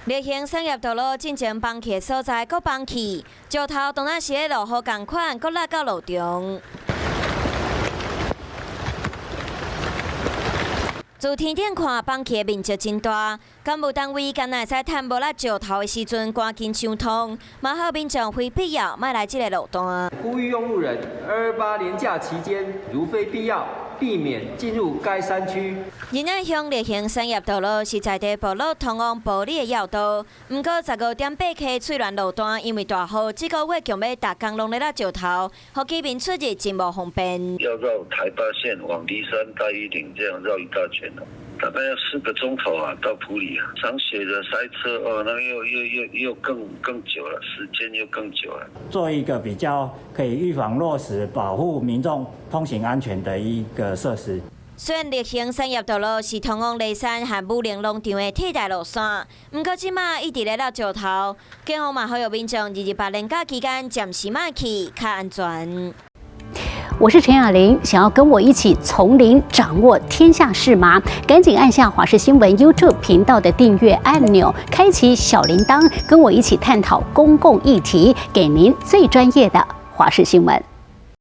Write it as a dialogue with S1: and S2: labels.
S1: 力行產業道路進前崩去的所在，閣崩去，石頭當若是咧落雨仝款，閣落到路中。自天頂看，崩去的面積真大，工務單位敢若會使趁無落石頭的時陣，趕緊搶通，嘛予民眾非必要莫來這个路段。
S2: 呼籲用路人，228連假期間，如非必要，避免進入該山區。
S1: 仁愛鄉力行產業道路是在地部落通往埔里的要道，毋過15.8 K 翠巒路段因為大雨，這個月強欲逐工攏咧落石頭，予居民出入真無方便。
S3: 要繞台八線往梨山大禹嶺這樣繞一大圈，大概要4個鐘頭啊，到埔里啊。賞雪的塞車哦，那又又又又更久了，時間又更久了。
S4: 做一個比較可以預防落石、保護民眾通行安全的一個設施。
S1: 雖然力行產業道路是通往梨山和武陵農場的替代路線，毋過這馬一直咧落石頭，警方嘛呼籲民眾228連假期間暫時莫去，較安全。
S5: 我是陳雅玲，想要跟我一起從零掌握天下事嗎？趕緊按下華視新聞 YouTube 頻道的訂閱按鈕，開啟小鈴鐺，跟我一起探討公共議題，給您最專業的華視新聞。